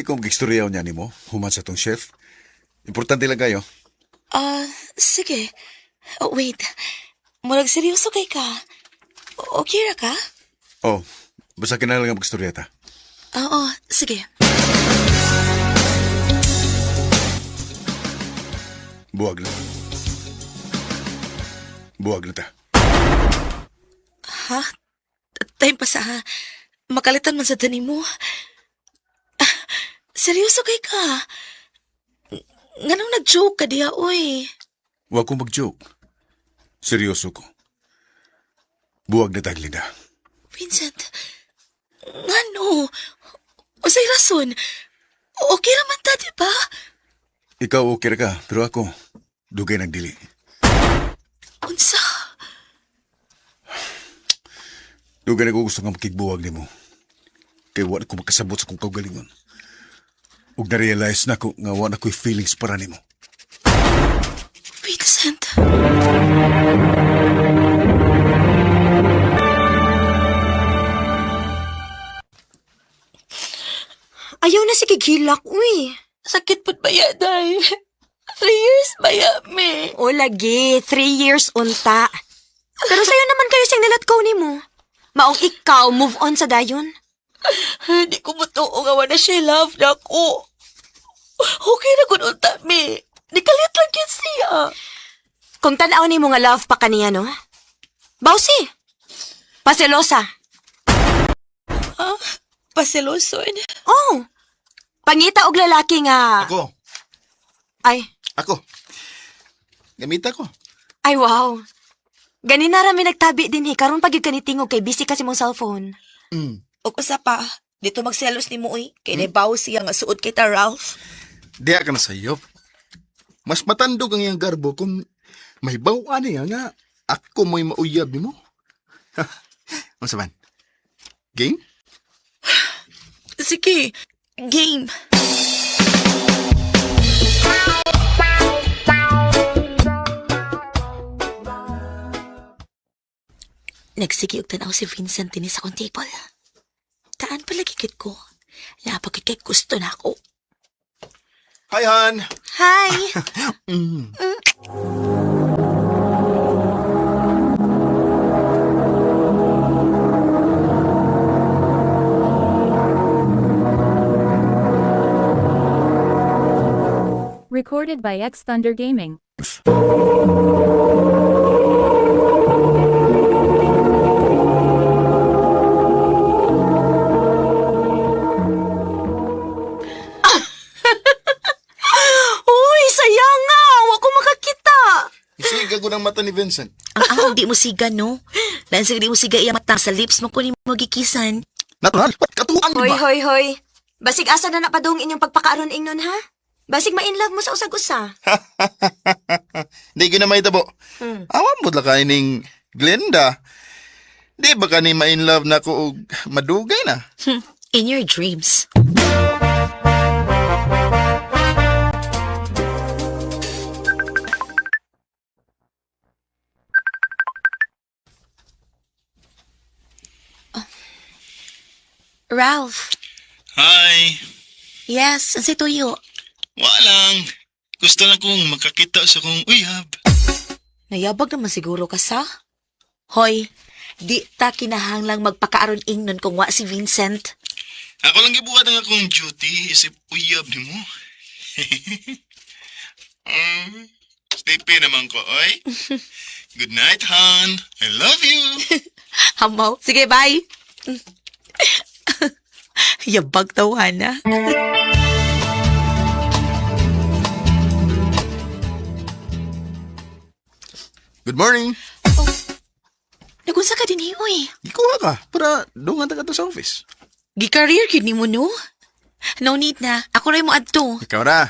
Pwede ko mag-istorya niya nimo, human sa tong chef. Importante lang kayo. Ah, sige. Oh, wait. Murag seryoso kay ka. Okay ra ka? Oh, basta kinahanglan nga mag-istorya ta. Oo, sige. Buwag na. Buwag na ta. Ha? Time pa sa ha. Makalitan man sa dani mo. Ah, seryoso kay ka? Nganong nag-joke ka diya, oy? Huwag ko mag-joke. Seryoso ko. Buwag na ta, Glinda. Vincent, ngano? Usay rason? Okay raman ta, di ba? Ikaw okay ra ka, pero ako, dugay nagdili. Unsa? Dugay na ko gusto nga makigbuwag nimo. Kay wa na ko makasabot sa kong kaugalingon. Ug na-realize na ko nga wa na ko'y feelings para nimo. Vincent. Ayaw na sige gilak, uy. Sakit pud ba ya, day? 3 years ba ya, me? O lagi, 3 years unta. Pero sa'yo naman kayo siyang nilat ko nimo. Maong ikaw, move on sa dayon. Hindi ko mutuo nga wala siya love na ako. Okay na kun unta, me. Nikalit lang yun siya. Kung tanaw nimo nga love pa kaniya, no? Bawsi! Paselosa. Paseloson. Oh! Pangita og lalaki nga... Ako. Ay, Ako. Gamita ko. ay wow. Ganina rami nagtabi din eh. Karon pag kanitingog kay busy kasi mong cellphone. Og usa pa, dito magselos ni mo, uy. Kay nabaw siya nga suod kay ta, Ralph. Diya ka na sayop. Mas matandog ang iyang garbo kung may bawaan niya nga ako mo'y mauyab nimo. Unsa man? Game? Sige, game. Nagsige og tanaw si Vincent dinhi sa akong table. Taan palagi gid ko. Lapag kay gusto na ako. Hi, Han! Hi! Recorded by X Thunder Gaming. Uy, sayang nga! Wa ko makakita! Isiga ko ng mata ni Vincent. Ang ang di mo siga, no? Lain sa di mo siga iya mata sa lips mo ko ni mo gikisan. Natural! Katuang, di Hoy, ba? hoy, hoy. Basig asa na napadung inyong pagpakaaron ingnon, ha? Basig ma-inlove mo sa usag-usa. Di ko na mahitabo. Awan mo lang kayo ning Glenda. Di ba ka ni ma-inlove na ko og madugay na? In your dreams. Oh. Ralph. Hi! Yes, ang tuyo. Walang. Gusto lang kong makakita sa kong uyab. Nayabag naman siguro ka sa? Hoy, di ta kinahanglang magpakaaron ingnon kung wa si Vincent. Ako lang gibuhat ang akong duty isip uyab nimo. Sleepy naman ko, oy. Good night, Han. I love you. Hamaw. Sige, bye. Yabag tawana. Good morning. Nagunsa ka din hi, uy. Gikuha ka para dungan ta ka to sa office. Gi-career gyud nimo no? No need na. Ako ray mo adto. Ikaw ra.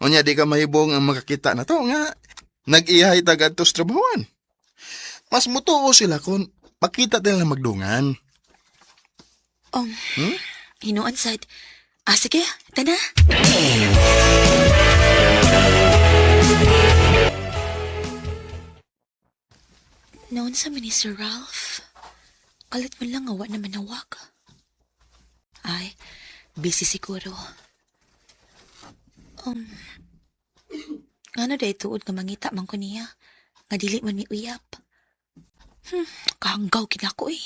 Unya di ka mahibong ang makakita na to nga nag-ihay ta kadto sa trabahoan. Mas mutuo sila kung makita nila magdungan. Hinuon sad. Ah, sige, tana. Noon sa ni Sir Ralph, kalit man lang nga wa na manawag. Ay, busy siguro. Ngano day tuod nga mangita man ko niya? Nga dili man mi uyap. Kahanggaw gid ako eh.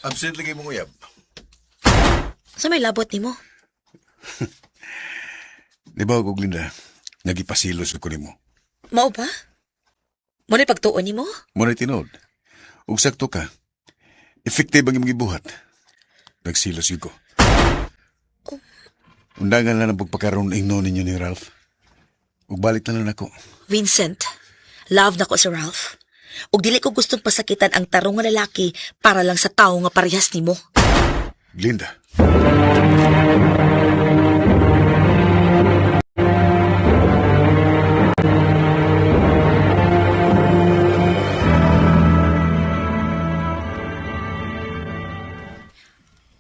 Absent lagi mong uyab. Sa may labot nimo? Di ba, og Glinda, nagipasilos ko nimo. Mao ba? Mo na pagtuon nimo? Mo na tinuod. Ug sakto ka. Effective ang imong gibuhat. Nagsilos gyud ko. Undangan na ng pagpakaroon ingno ninyo ni Ralph. Ug balik na lang nako. Vincent, love na ko si Ralph. Ug dili ko gustong pasakitan ang tarong nga lalaki para lang sa tawo nga parehas nimo. Glinda.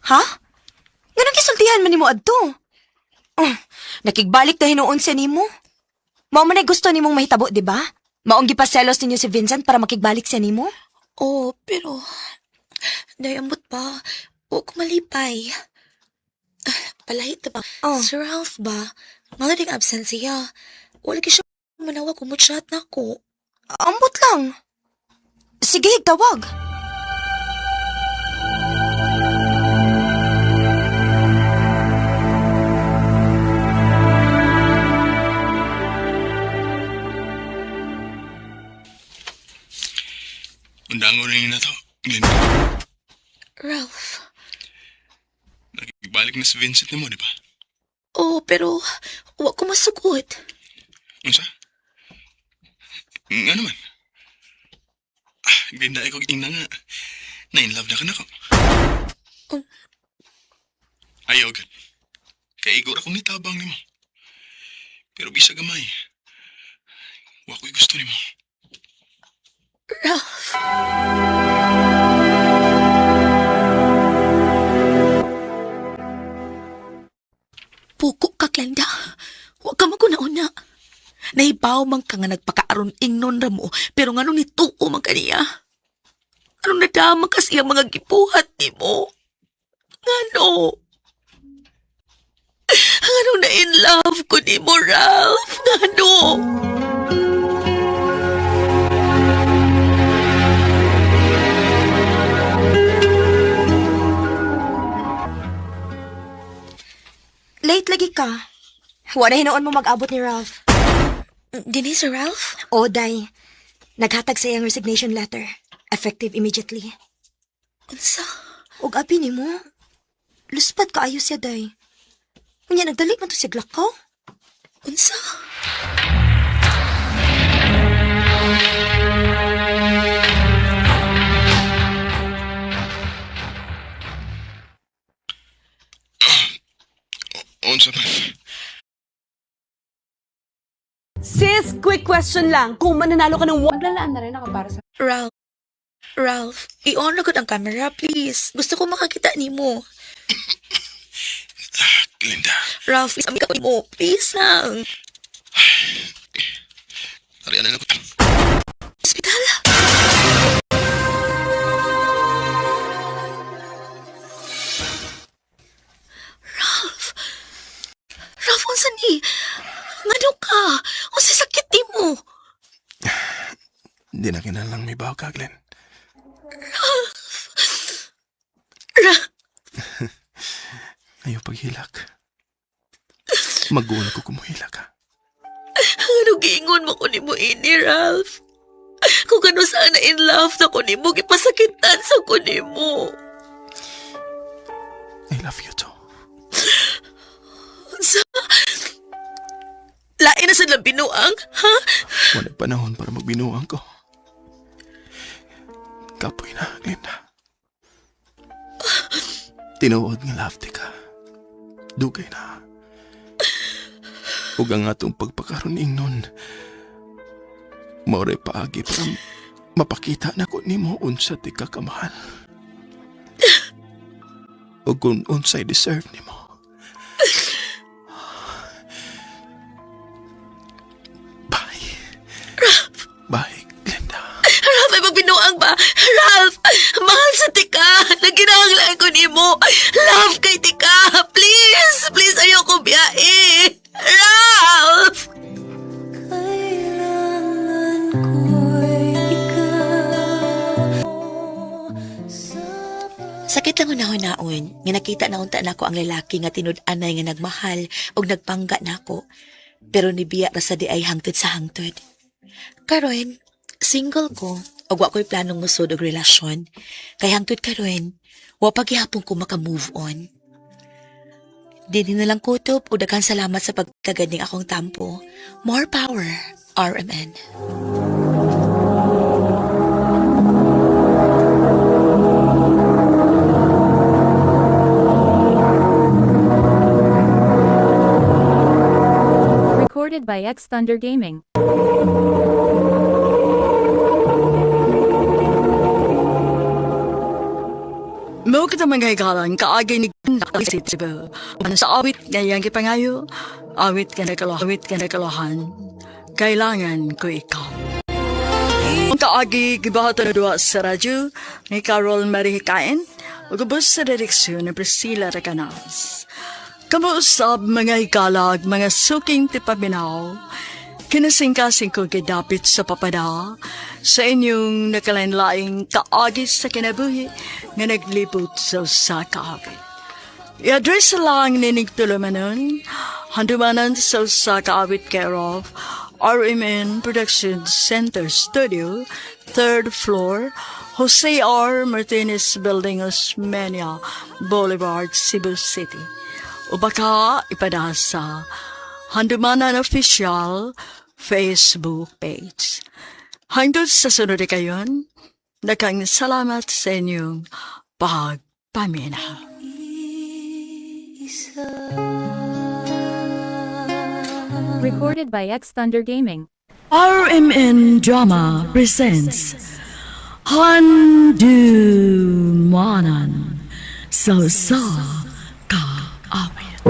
Ha? Nganong gisultihan man nimo adto? Oh, nakigbalik na hinuon siya nimo. Mao man ay gusto nimong mahitabo, di ba? Maong gipaselos ninyo si Vincent para makigbalik siya nimo? Oh, pero dayamot pa. Wa ko malipay. Ah, palahit na ba? Oh. Si Ralph ba? Nga ding absent siya. Wala siya manawag kung chat na ako. Ambot lang. Sige, tawag. Undangon rin na to. Glinda, Ralph. nakigbalik na si Vincent nimo, di ba? Oh, pero wa ko masugot. Unsa? Nga naman. Ah, Glinda, ikaw ina nga. Na-in love na ka na ko. Um. Ayaw, gud. Kay igor akong nitabang nimo. Pero bisa gamay. Wa ko'y gusto nimo. Ralph. Puko ka, Glenda. Huwag ka maguna-una. Nahibaw man ka nga nagpakaaron ingnon ra mo, pero ngano nituo man kaniya? Anong nadama ka siyang mga gibuhat nimo? Ngano? Ngano na in love ko nimo, Ralph? Ngano? Late lagi ka. Wala hinuon mo mag-abot ni Ralph. Dini si Ralph? O, day. Naghatag sa iyang resignation letter. Effective immediately. Unsa? Og abi nimo. Luspad kaayo siya, day. Unya, nagdali man to siya glakaw. Unsa? Unsa man? Sis, quick question lang. Kung mananalo ka ng Maglalaan na rin ako para sa Ralph. Ralph, i-on na gud ang camera, please. Gusto ko makakita nimo. Ah, Glinda, Ralph, please, amika mo. Please lang. ariyan na ko. Hospital. Ralph. Ralph, unsa ni? Ngano ka? Unsa sakit nimo? Hindi na kinalang may baw ka, Glenn. Ralph. Ayaw paghilak. Magulo ko kumuhila ka. Ano giingon mo ko nimo ini, Ralph? Kung ano sana in love na ko nimo, gipasakitan sa ko nimo. I love you too. Unsa? Lain na sa lang binuang, ha? Wala panahon para magbinuang ko. Kapoy na, Glinda. Tinuod nga love ti ka. Dugay na. Ug ang atong pagpakaroon nun. More paagi para mapakita na ko nimo unsa ti ka kamahal. Ug kung unsay deserve nimo. Bye. Bye, Glenda. Ralph, ay magbinuang ba? Ralph, mahal sa tika. Lang kinahanglan ko nimo. Love kay tika. Please, please ayoko biyahe. Ralph! Sakit lang hunahon-naon nga nakita na unta nako ang lalaki nga tinud-anay nga nagmahal ug nagpangga nako. Pero nibiya ra sa di ay hangtod sa hangtod. Karon, single ko ug wa ko'y planong musod og relasyon. Kay hangtod karon, wa pa gihapon ko maka-move on. Dinhi na lang kutob ug daghan salamat sa pagtagad ning akong tampo. More power, RMN. Recorded by X Thunder Gaming. Mo kita mga hikalan kaagay ni si Tribo. Ano sa awit nga iyang gipangayo, awit nga nakalohan, awit nga nakalohan. Kailangan ko ikaw. Ang kaagi gibahatan na duwa sa radyo ni Carol Marie Hikain ug ubos sa direksyon ni Priscilla Recanals. Kamuusab mga hikalag, mga suking tipaminaw, kinasingkasing ko gidapit sa papada sa inyong nakalain-laing kaagi sa kinabuhi nga naglibot sa usa ka awit. I-address lang nining tulumanon, handumanan sa usa ka awit care of RMN Production Center Studio, third floor, Jose R. Martinez Building, Osmeña Boulevard, Cebu City. O baka ipadasa sa Handumanan Official Facebook page. Hangtod sa sunod na kayon, nakang salamat sa inyong pagpaminaw. Recorded by X Thunder Gaming. RMN Drama presents Handumanan sa sa kaawit.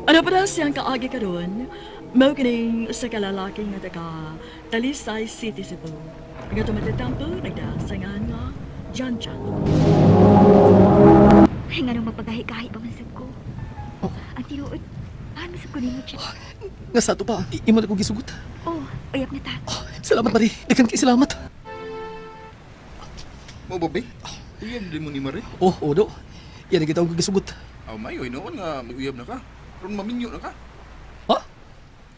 Ano pa daw siyang kaagi karon? Mao kining usa ka lalaki nga taga Talisay City, Cebu. Nga tumatatampo nagdaan sa nga nga Jan Jan. Ay, nga nung magpagahi-gahi pa man sad ko. Ang tinuod, paano sa ko nimo siya? Nga sa ato pa, imo na kong gisugot. Oh, uyab na ta. Salamat, Mari. Daghan kay salamat. Mo ba, be? Uyab din mo ni Marie. Oh, odo. Yan ang gitawag kong gisugot. Aw, mayo, noon nga may uyab na ka. Ron maminyo na ka. Ha?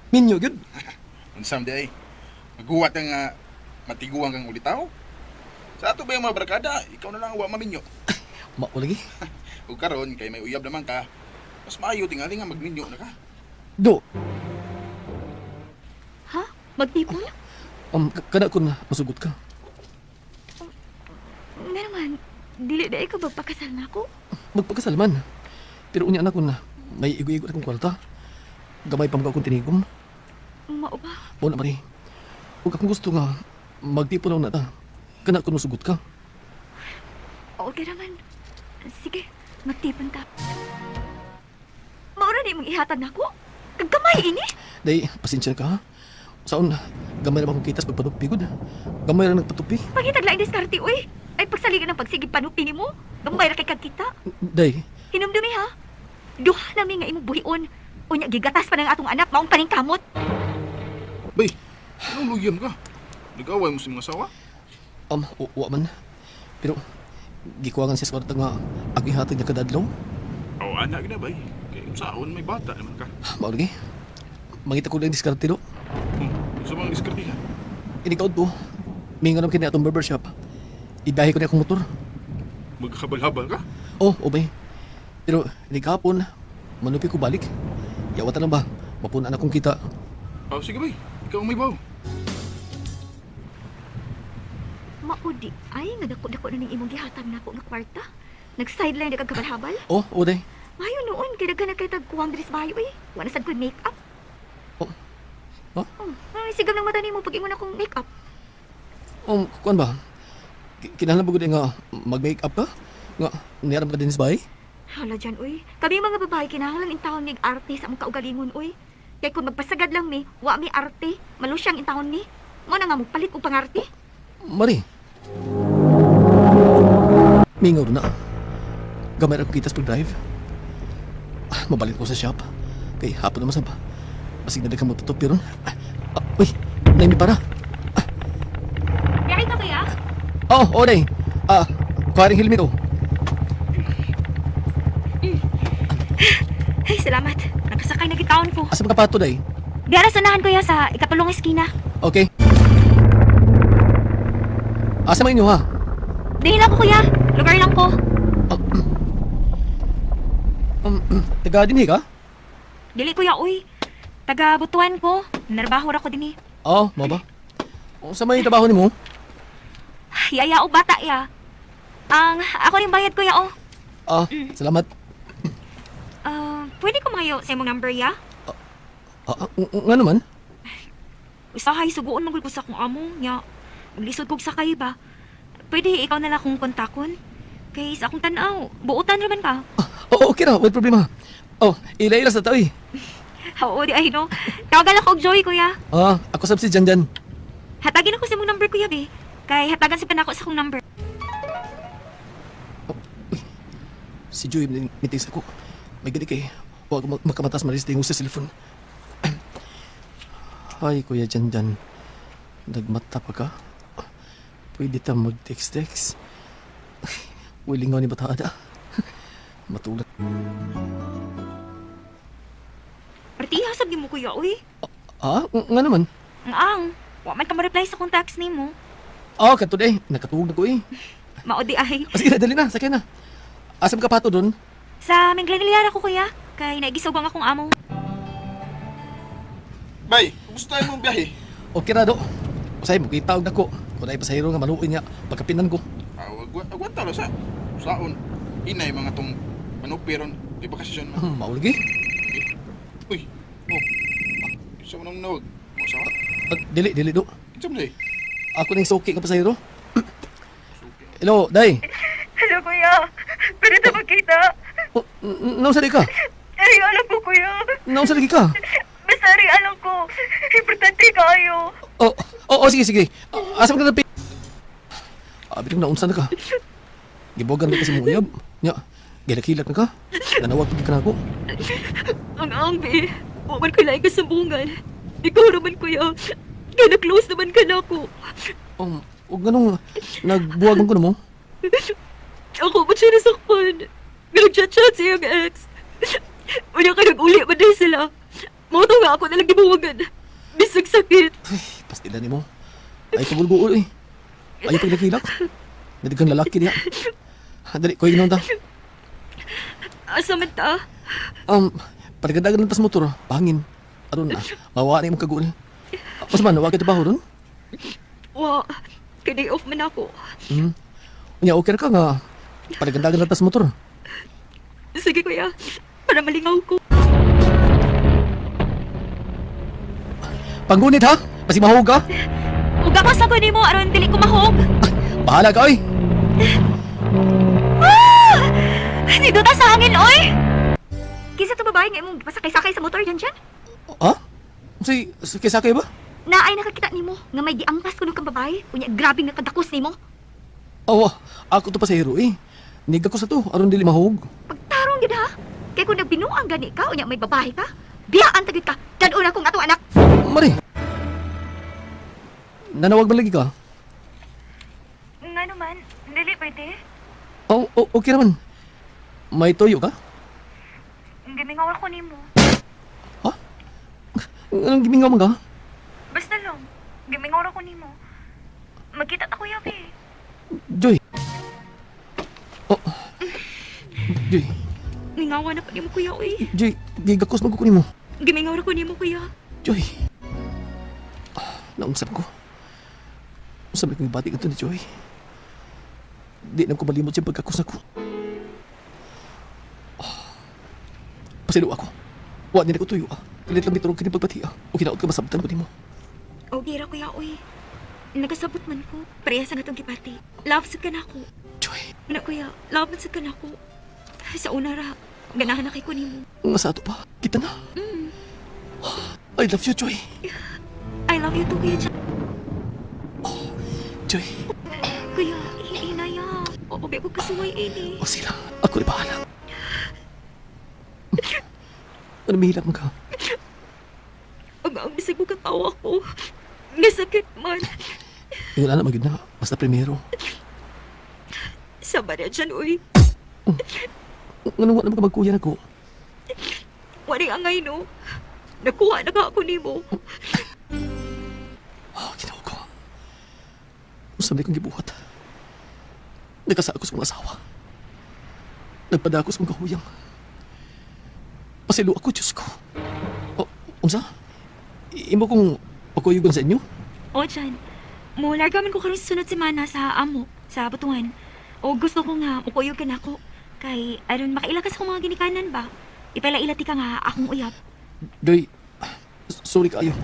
Minyo, gyud. Unsam di ay. Maguwat ka nga matiguang kang ulitaw. Sa ato ba yung mga barkada, ikaw na lang ang wa maminyo. Mao lagi. Ug karon kay may uyab naman ka, mas maayo tingali nga magminyo na ka. Do, Ha? Magtipon? kana kun masugot ka. Nga naman, dili na ikaw magpakasal na ako. Magpakasal man. Pero unya na kun may igo-igo na kong kwarta. Gamay pa mga akong tinigom. Mao ba? Mao na, Mari. Ug akong gusto nga magtipon na ta. Kana kun masugot ka. Okay naman. Sige, magtipon ta. Maura ni imong ihatag nako. Kagkamay ini. Day, pasensya ka ha. Saon, gamay na ba akong kitas pagpanupi gud. Gamay ra nagpatupi. Pangitag laing diskarte uy. Ay pagsaligan ng pagsige panupi nimo. Gamay ra kay kag kita. Day, Hinumdumi ha. Duha nami nga imong buhion. Unya gigatas pa ng atong anak maong paningkamot. Bay, anong luyam ka? Nag-away mo sa mga asawa? Wa man. Pero, gikuangan siya sa kwarta nga ako ihatag niya kadadlong. Aw, anak na bay. Kay unsaon may bata naman ka. Mao lagi. Mangita ko lang diskarte do. Unsa bang diskarte ka? Inikaw to. Mingon naman kini atong barbershop. Ibiyahe ko na akong motor. Magkabal-habal ka? Oh, obay. Pero, inikapon, manupi ko balik. Yawatan lang ba? Mapunan akong kita. Aw, sige bay. Ikaw ang may baw. Maudi ay nga dako-dako na ning imong gihatag nako nga kwarta. Nag-sideline na kag kabalhabal. Oh, oday. Mayo noon kay daghan na kay tag kuwang diri sa bayo eh. Wa na sad ko'y make-up. Oh. Huh? Oh, ang sigam ng mata nimo pag ingon akong make-up. Kuan ba? Kinahanglan ba gud nga mag-make up ka? Nga, niyaram ka din sa bahay? Hala dyan, uy. Kami mga babae, kinahanglan intawon mig arte sa among kaugalingon, uy. Kay kung magpasagad lang mi, wa mi arte, malusyang intawon ni. Mo na nga mo palit og pangarte. Mari. Mingaw na. Gamay ra ko kitas pag-drive. Ah, mabalik ko sa shop. Kay hapon naman sa ba. Basig na daghang magtutupi ron. Ah, ah, uy, nay mi para. Biyahe ka, kuya? Oh, oh, day. Ah, kuha rin helmet oh. Ay, salamat. Nakasakay na gitawon ko. Asa man ka pato, day? Diara sanahan, kuya, sa ikatulong eskina. Okay. Asa man inyo ha? Dahil ako, kuya. Lugar lang ko. Taga dinhi ka? Dili, kuya, uy. Taga Butuan ko. Narbaho ra ko dinhi. Oo, oh, mo ba? Unsa may trabaho nimo? Yaya o bata, ya. Ang ako rin bayad, kuya, oh. Ah, salamat. Ah, pwede ko mangayo sa imong number, ya? Ah, ah, nga naman. Usahay, suguon magul ko sa akong amo. Nya, maglisod kog sakay ba? Pwede ikaw na lang akong kontakon? Kay sa akong tanaw, buotan raman ka. Oo, okay ra, wala problema. Oh, ila-ila sa tao eh. Oo, di ay no. Tawagan ako og Joy, kuya. Ah, ako sab si Janjan. Hatagin ako sa imong number, kuya, be. Kay hatagan sa panako sa akong number. Si Joy mitis ako. May gani kay wag makamatas maris tingo sa cellphone. Ay, Kuya Janjan. Nagmata pa ka? Pwede ta mag-text-text. Wilingaw ni Batada. Matulad. Partiha sab mo, kuya, uy. Ah, nga naman. Ang ang, wa man ka ma-reply sa akong text nimo. Ah, kadto eh. Nakatuog na ko eh. Mao di ay. Ah, sige na, dali na. Sakay na. Asam ka pato doon? Sa Minglanilla ako, kuya. Kay naigisugang akong amo. Bay, gusto tayo mong biyahe. Okay ra do. Usay mo kita og nako. Kung ay pasahero nga maluoy niya, pagkapinan ko. Ah, agwanta lo sa. Saon. Inay mga tong manupiron. Di ba kasi man? Maulgi. Uy. Oh. Isa mo nang nawag. Mo sa. Ah, dili, dili do. Isa mo day. Ako ning suki nga pasahero. Hello, day. Hello, kuya. Pwede ta magkita. Oh, naunsa di ka? Ay, alam ko, kuya. Naunsa di ka? Basta rin alam ko. Importante kayo. Oh, oh, oh, sige, sige. Ah, asa man ka na Abi nang naunsa na ka. Gibogan ka sa mong uyab. Nya, gilakilak na ka. Nanawag pag ka na ako. Ang ang, be. Wa man ko laing kasambungan. Ikaw naman, kuya. Kaya na-close naman ka na ako. Ug nganong nagbuwag man ko namo? Ako ba siya nasakpan? Nag-chat-chat sa iyang ex. Wala ka nag-uli man din sila. Mao to nga ako nalang gibuwagan. Bisag sakit. Pastila nimo. Ay pagulguol eh. Ay paglakilak. Nadigang lalaki niya. Dali, kuya ginoon ta. Asa man ta? Pagkadagan lang tas motor, pahangin. Aron na, mawa na imong kaguol. Mas man, wa kay trabaho ron? Wa. Kay day off man ako. Unya, okay ra ka nga. Pagkadagan lang tas motor. Sige, kuya. Para malingaw ko. Panggunit ha? Pasi mahog ka? Ug ako sa ko nimo aron dili ko mahog. Bahala ka oy. Ah! Niduta sa hangin, oy! Kinsa to babae nga imong pasakay-sakay sa motor dyan dyan? Ha? Si sakay ba? Naay nakakita nimo nga may giangkas kuno kang babae. Unya grabe nga kadakos nimo. Oh, ako to pasahero eh. Niga ko sa to, aron dili mahog. Pagtarong gyud ha. Kay kung nagbinuang gani ka unya may babae ka, biyaan ta gyud ka. Dad-on akong atong anak. Mari. Nanawag ba lagi ka? Nga naman, dili pwede. Oh, oh, okay naman. May toyo ka? Gimingaw ako nimo. Ha? Anong gimingaw man ka? Basta lang, gimingaw ako nimo. Magkita ta kuya be. Joy. Oh. Joy, Mingawa na pa nimo kuya oy. Joy, gigakos man ko nimo. Gimingaw ra ko nimo kuya. Joy. Ah, Naunsap ko. Usap kong ibati ka to ni Joy. Di na ko malimot siya pagkakos ako. Ah, Pasilo ako. Wa nila ko tuyo ah. Kalit lang biturong kini pagbati ah. O kinaot ka masabtan ko nimo. Okay ra kuya oy. Nagasabot man ko. Pareha sa atong gipati. Love sa kanako. Joy, Ano kuya, love man sa kanako. Sa una ra, ganahan na kay ko nimo. nga sa ato pa. Kita na. I love you, Joy. I love you too, Kuya Jack. Joy, Kuya, hinaya. Wa pa ko kasuway ini. O sila, ako na bahala. Ano mahilak mo ka? Ang bisag mo katawa ko. Nga sakit man. Yung wala na magyud na. Basta primero. Sama na dyan, uy. Nganong wala mo ka magkuya na ko? Wala angay, no? Nakuha na ka ako nimo. Ah, ginawa ko. Usab kong gibuhat. Nagkasakos kong asawa. Nagpadakos kong kahuyang. Pasilo ako, Diyos ko. O, unsa? Imo kong pagkuyugan sa inyo? O, Jan. Mularga man ko karon sa sunod semana sa amo, sa Butuan. O gusto ko nga, mukuyog ka na ako. Kay, aron makaila ka sa akong mga ginikanan ba? Ipalaila ti ka nga akong uyab. Doy, sorry kaayo.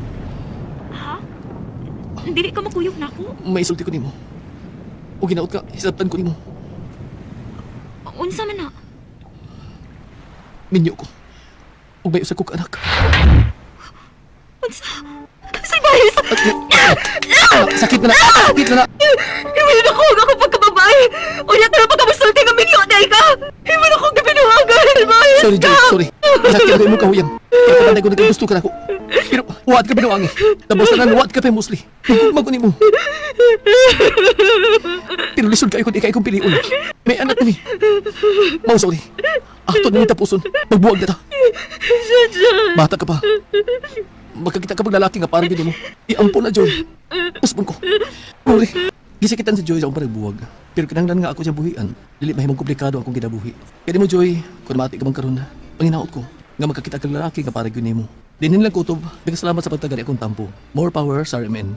Ha? Dili ka makuyog na ako? May isulti ko nimo. O ginaot ka, hisabtan ko nimo. Unsa man na? Minyo ko. Ug may usa ko ka anak. Unsa? Sa bahis! Ah, sakit na na! Sakit na na! Hiwalay na ko ang akong pagkababae! Unya ka na pagkamusulti nga minyo na ka! Hiwalay na akong gibinuhagan! Bahis Sorry, Joy, sorry. Sakit ko imong kahuyang. Kaya kabantay ko nagkagusto ka nako. Pero waat ka binuangi. Tapos na waat ka pa musli. Nagugma ko nimo. Pero lisod kayo kung ikay kong piliun. May anak na ni. Mau sorry. Ato na ni tapuson. Magbuwag na ta. Bata ka pa. Magkakita ka pag lalaki nga parang gini mo. Iampo na, Joy. Usbon ko. Sorry. Gisakitan si Joy sa akong panagbuwag. Pero kinahanglan nga ako siya buhian. Dili mahimong komplikado akong kinabuhi. Kaya mo, Joy, kung mati ka man karon, panginaot ko nga magkakita kag lalaki nga para gyud nimo. Dinin lang kutob. Daghang salamat sa pagtagari akong tampo. More power sa RMN.